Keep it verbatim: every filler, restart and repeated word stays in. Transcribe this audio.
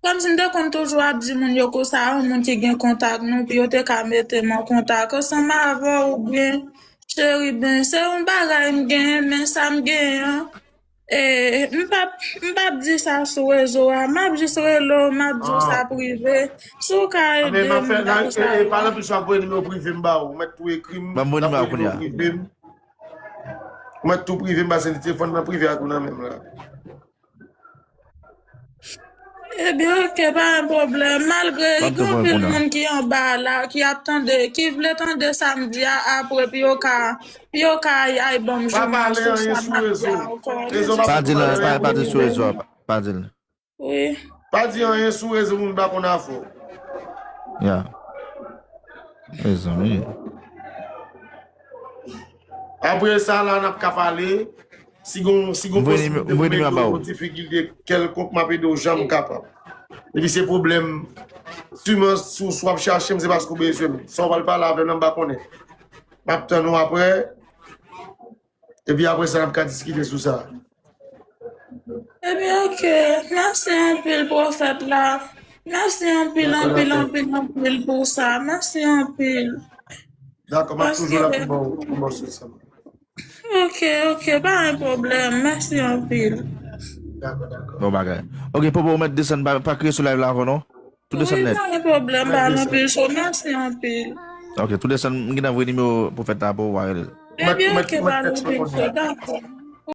Kòmsi m te konn toujou ap di moun yo konsa, yon moun ki gen kontak nou, pou yo te ka mete m an kontak ansanm avè w, oubyen Cheriben, se yon bagay m genyen, men sa m genyen an, e, m p ap, m p ap di sa sou rezo a, m ap jis rele w, m ap di w sa prive. Si w ka ede m, m ta konsa. E, e, pa nan plis w ap voye nimewo prive m ba ou, ou mèt tou ekri m, m ap voye nimewo prive m. Ou mèt tou prive m, pase telefòn nan prive a tou nan men m la. Ebyen, oke, pa gen pwoblèm. Malgre gen anpil moun ki anba la, ki ap tande, ki vle tande sa m di a apre, pou yo ka, pou yo ka ay, ay ban m jouman sou sa m ap di a ankò. Pa di l, pa, pa di l sou rezo a, pa, pa di l. Wi. Pa di anyen sou rezo pou moun pa konn afè w. Ya. Mezanmi. Apre sa la, n ap ka pale. Si gon, si gon posiblite pou m ede w, yon difikilte kèlkonk, m ap ede w jan m kapab. Epi se pwoblèm, siman si w, si w ap chache m, se paske w bezwen m. Sa w pral pale avè m nan, m pa konnen. M ap tann ou apre. Epi apre sa, n ap ka diskite sou sa. Ebyen, oke. Mèsi anpil, pwofèt la. Mèsi anpil, anpil, anpil, anpil pou sa. Mèsi anpil. Dakò, m ap toujou la pou ba w, pou ba w sou sa. Oke, oke, pa gen pwoblèm. Mèsi anpil. Dakò, dakò. Bon bagay. Oke, Popo, ou mèt desann, pa, pa kriye sou live la ankò, non? Tou desann nèt. Wi, pa gen pwoblèm, pa gen anpil cho. Mèsi anpil. Oke, tou desann, m gentan voye nimewo pwofèt la pou w, w a rele l. Ebyen, oke, pa gen anpil cho, dakò.